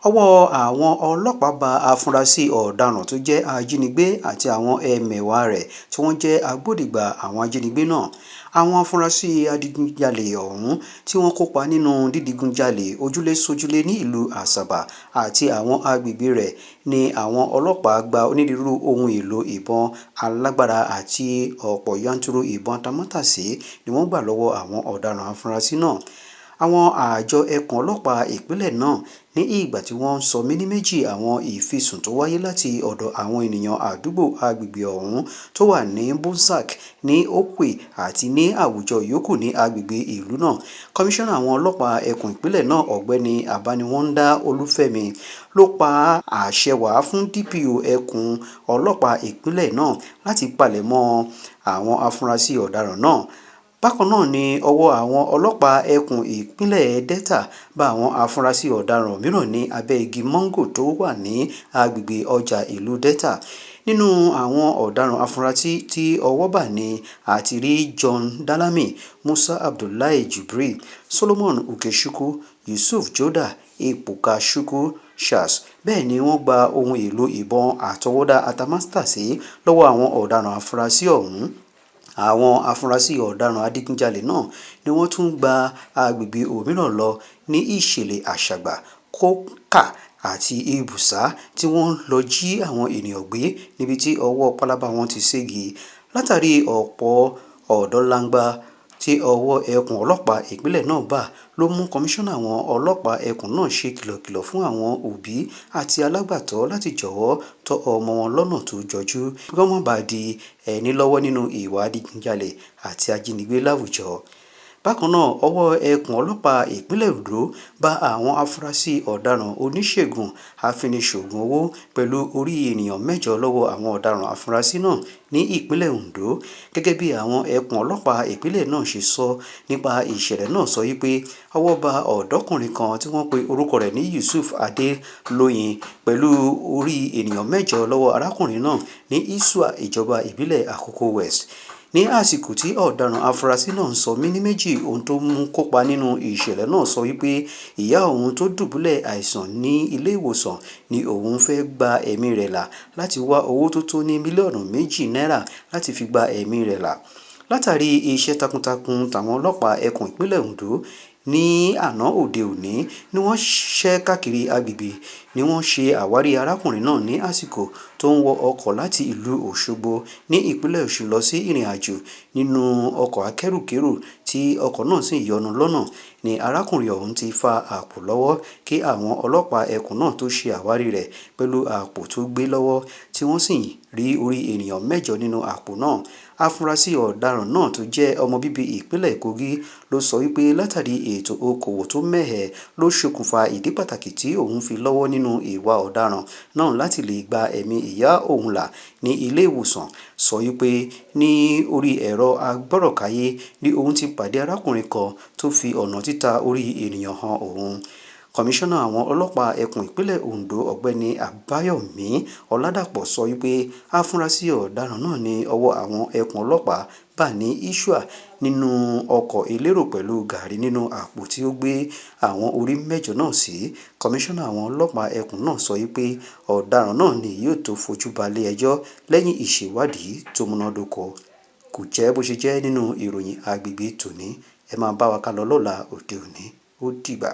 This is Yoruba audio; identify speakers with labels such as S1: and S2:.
S1: Ọwọ́ àwọn ọlọ́pàá bá afurasí ọ̀daràn tó jẹ́ ajínigbé àti àwọn ẹmẹ̀wà rẹ̀ tí wọ́n jẹ́ agbódegbà àwọn ajínigbé náà. Àwọn afurasí adigunjalè ọ̀hún tí wọ́n kópa nínú dídigunjalè ojúlé sójúlé ní ìlú Àsàbà àti àwọn agbègbè rẹ̀ ní àwọn ọlọ́pàá gba onírúurú ohun èlò ìbọn alágbára àti ọ̀pọ̀ yanturu ìbọn atamátàsé ni wọ́n gbà lọ́wọ́ àwọn ọ̀daràn afurasí náà. Àwọn àjọ ẹkùn ọlọ́pàá ìpínlẹ̀ náà ní ìgbà tí wọ́n ń sọ méní méjì àwọn ìfisùn tó wáyé láti ọ̀dọ̀ àwọn ènìyàn àdúgbò agbègbè ọ̀hún tó wà ní Bonsack ní Okwe àti ní àwùjọ yòókù ní agbègbè ìlú náà. Kọmíṣánná àwọn ọlọ́pàá ẹkùn ìpínlẹ̀ náà, Ọ̀gbẹ́ni Abániwọ́ndá Olúfẹ́mi, ló pa àṣẹ wàá fún DPO ẹkùn ọlọ́pàá ìpínlẹ̀ náà láti palẹ̀mọ́ àwọn afurasí ọ̀daràn náà. Bákan náà ni ọwọ́ àwọn ọlọ́pàá ẹkùn ìpínlẹ̀ Delta bá àwọn afurasí ọ̀daràn mìíràn ní abẹ́ igi mọ́ńgò tó wà ní agbègbè ọjà ìlú Delta. Nínú àwọn ọ̀daràn afurasí tí ọwọ́ bà ní a ti rí John Danlami, Musa Abdullahi Jubril, Solomon Ukechukwu, Yusuf Joda, Ebuka Chukwu Charles. Bẹ́ẹ̀ ni wọ́n gba ohun èlò ìbọn àtọwọ́dá atamátàsé lọ́wọ́ àwọn ọ̀daràn afurasí ọ̀hún. Àwọn afurasí ọ̀daràn adigunjalè náà ni wọ́n tún gba agbègbè òmíràn lọ ní Ìṣẹ̀lẹ̀ Àṣàgbà, Kọ́kà àti Ìbùsà tí wọ́n lọ jí àwọn ènìyàn gbé níbi tí ọwọ́ pálábá wọn ti ségi. Látàrí ọ̀pọ̀ ọ̀dọ́langba tí ọwọ́ ẹkùn ọlọ́pàá ìpínlẹ̀ náà bà ló mú kọmíṣánná àwọn ọlọ́pàá ẹkùn náà ṣe kìlọ̀kìlọ̀ fún àwọn òbí àti alágbàtọ́ láti jọ̀wọ́ tọ́ ọmọ wọn lọ́nà tó jọjú kí wọ́n má bàa di ẹni lọ́wọ́ nínú ìwà adigunjalè àti ajínigbé láwùjọ. Bákan náà, ọwọ́ ẹkùn ọlọ́pàá ìpínlẹ̀ Ondo bá àwọn afurasí ọ̀daràn oníṣègùn afiniṣògùn owó pẹ̀lú orí ènìyàn 8 lọ́wọ́ àwọn ọ̀daràn afurasí náà ní ìpínlẹ̀ Ondo. Gẹ́gẹ́ bí àwọn ẹkùn ọlọ́pàá ìpínlẹ̀ náà ṣe sọ nípa ìṣẹ̀lẹ̀ náà sọ wípé ọwọ́ bá ọ̀dọ́kùnrin kan tí wọ́n pe orúkọ rẹ̀ ní Yusuf Adelóyin pẹ̀lú orí ènìyàn 8 lọ́wọ́ arákùnrin náà ní Isua, ìjọba ìbílẹ̀ Akoko West. Ní àsìkò tí ọ̀daràn afurasí náà ń sọ méní méjì ohun tó mú kópa nínú ìṣẹ̀lẹ̀ náà sọ wípé ìyá òun tó dùbúlẹ̀ àìsàn ní ilé ìwòsàn ní òun fẹ́ gba ẹ̀mí rẹ̀ là láti wá owó tó tó ní mílíọ̀nù 2 náírà láti fi gba ẹ̀mí rẹ̀ là. Látàrí iṣẹ́ takuntakun tàwọn ọlọ́pàá ẹkùn ìpínlẹ̀ Ondo ní àná òde òní ni wọ́n ṣe káàkiri agbègbè ni wọ́n ṣe àwárí arákùnrin náà ní àsìkò tó ń wọ ọkọ̀ láti ìlú Òṣogbo ní ìpínlẹ̀ Ọ̀ṣun lọ sí ìrìnàjò nínú ọkọ̀ akẹ́rù-kérò tí ọkọ̀ náà sì yọnu lọ́nà ní arákùnrin ọ̀hún ti fa àpò lọ́wọ́ kí àwọn ọlọ́pàá ẹkùn náà tó ṣe àwárí rẹ̀ pẹ̀lú àpò tó gbé lọ́wọ́ tí wọ́n sì rí orí ènìyàn 8 nínú àpò náà. Afurasí ọ̀daràn náà tó jẹ́ ọmọ bíbí ìpínlẹ̀ Kogi ló sọ wípé látàrí ètò okòwò tó mẹ́hẹ ló ṣokùnfà ìdí pàtàkì tí òun fi lọ́wọ́ nínú ìwà ọ̀daràn náà láti lè gba ẹ̀mí ìyá òun là ní ilé ìwòsàn. Sọ wípé ní orí ẹ̀rọ agbọ́rọ̀káyé ni òun ti pàdé arákùnrin kan tó fi ọ̀nà títa orí ènìyàn han òun. Kọmíṣánná àwọn ọlọ́pàá ẹkùn ìpínlẹ̀ Ondo, Ọ̀gbẹ́ni Àbáyọ̀mí Ọládàpọ̀, sọ wípé afurasí ọ̀daràn náà ní ọwọ́ àwọn ẹkùn ọlọ́pàá bà ní Isua nínú ọkọ̀ elérò pẹ̀lú gàárì nínú àpò tí ó gbé àwọn orí 8 náà sí. Kọmíṣánná àwọn ọlọ́pàá ẹkùn náà sọ wípé ọ̀daràn náà ni yóò tó fojú balẹ̀ ẹjọ́ lẹ́yìn ìṣèwádìí tó múnádóko. Kò jẹ́ bó ṣe jẹ́ nínú ìròyìn agbègbè tòní. Ẹ máa bá wa kálọ lọ́la òde òní. Ó dìgbà.